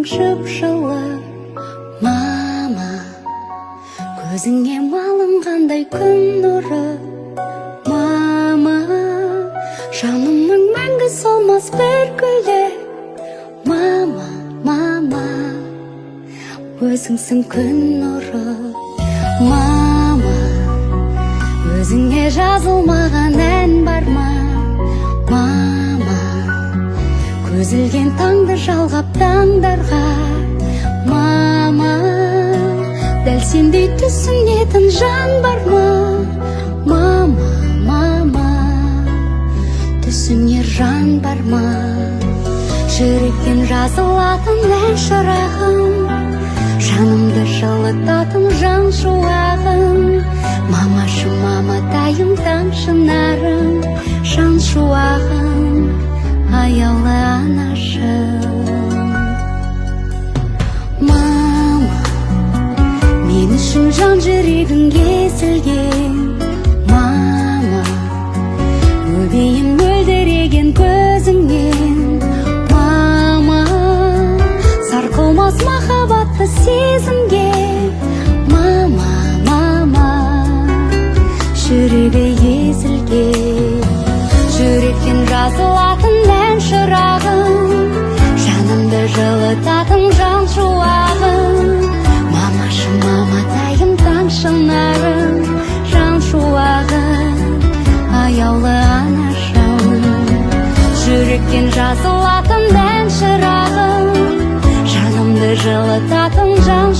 Жып-жылы, мама, көзіңе малынғандай күн нұры. Мама, жанымның мәңгі солмас бір гүлі. Мама, мама, өзіңсің күн нұры. Мама, өзіңе жазылмаған ән бар ма? Мама, көз ілген таңды жалғап таңдарға. Мама, дәл сендей түсінетін жан бар ма? Мама, мама, түсінер жан бар ма? Жүректен жазылатын ән, шырағым, жанымды жылытатын жан шуағым. Мамашым, маматайым, таң шынарым, жан шуағым, аяулы анашым. Мама, мен үшін жан жүрегің кесілген. Мама, өбейін мөлдіреген көзіңнен. Мама, сарқылмас махаббатты сезімге. Мама, мама, жүрегі езілген. Жүректен жазылатын ән, шырағым, жанымды жылытатын жан шуағым. Мамашым, маматайым, таң шынарым, жан шуағым, аяулы анашым. Жүректен жазылатын ән, шырағым, жанымды жылытатын жан